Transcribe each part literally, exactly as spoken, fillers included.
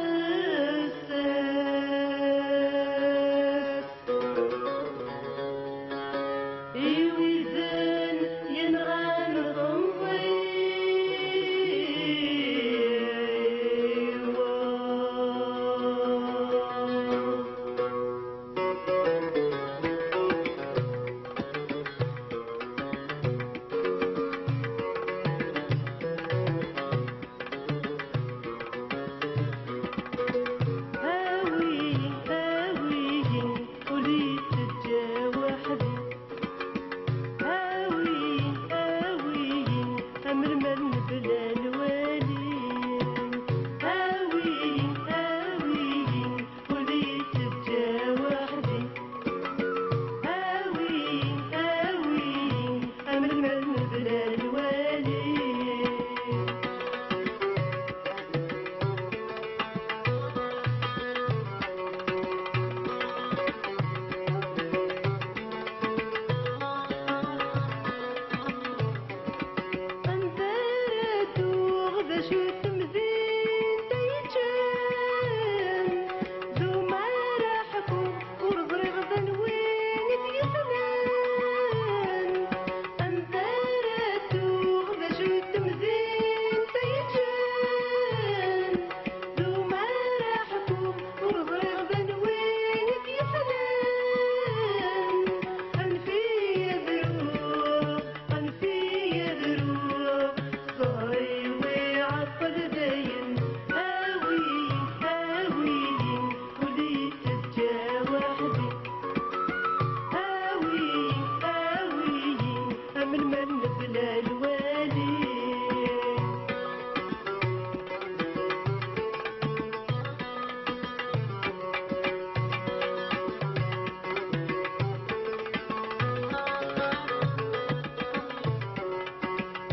Taɛessast i widen yenɣan ɣemẓiwa. Awi, awi, ur iyi-teǧǧa weḥd-i. Awi, awi, am lmal mebla lwali. Awi, awi, ur iyi-teǧǧa weḥd-i. Awi, awi, am lmal mebla lwali. Anda ara dduɣ, d acu temdint ay ččan? D umar aḥku, ur ẓriɣ d anwi i t-yexlan. Anda ara dduɣ, d acu temdint ay ččan? D umar aḥku, ur ẓriɣ d anwi i t-yexlan. Anef-iyi ad ruɣ, anef-iyi ad ruɣ, ẓẓher-iw iɛeṭṭel dayen. Awi-yi, awi-yi, ur iyi-teǧǧa weḥd-i. Awi-yi, awi-yi, am lmal mebla lwali.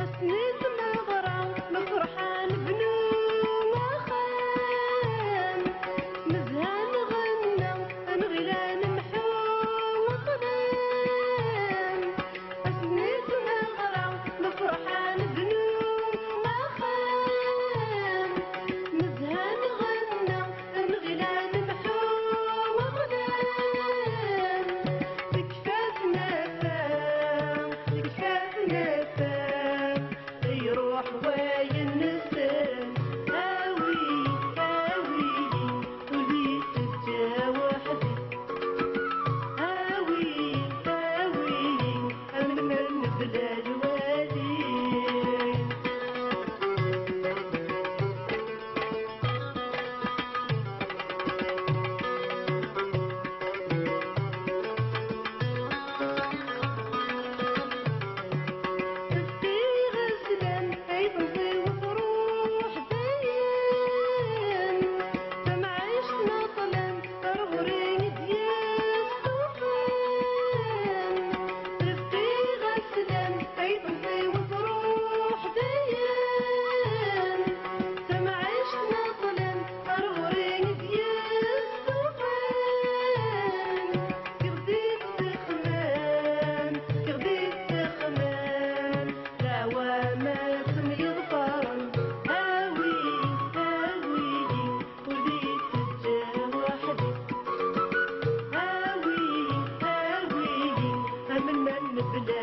Ass-nni n tmeɣra, nefreḥ ad nebnu axxam. Nezha nɣenna, nɣil ad nemḥu ṭṭlam. Ass-nni n tmeɣra, nefreḥ ad nebnu axxam. Nezha nɣenna, nɣil ad nemḥu ṭṭlam. Tekfa tnafa, tekfa tnafa, iruḥ wayen nessen. Awi, awi, ur iyi-teǧǧa weḥd-i. Awi, awi, am lmal mebla lwali. Fkiɣ-as sslam, ay tenṭiwet ruḥ dayen. Tamɛict n ṭṭlam, ar ɣur-i i d-yestufan. Fkiɣ-as sslam, ay tenṭiwet ruḥ dayen. Tamɛict n ṭṭlam, ar ɣur-i i d-yestufan. Kɣ-d i ttexmam, kɣ-d i ttexmam, leɛwam ad temyeḍfaren. Awi, awi, ur d-iyi-teǧǧa weḥd-i. Awi, awi, am lmal mebla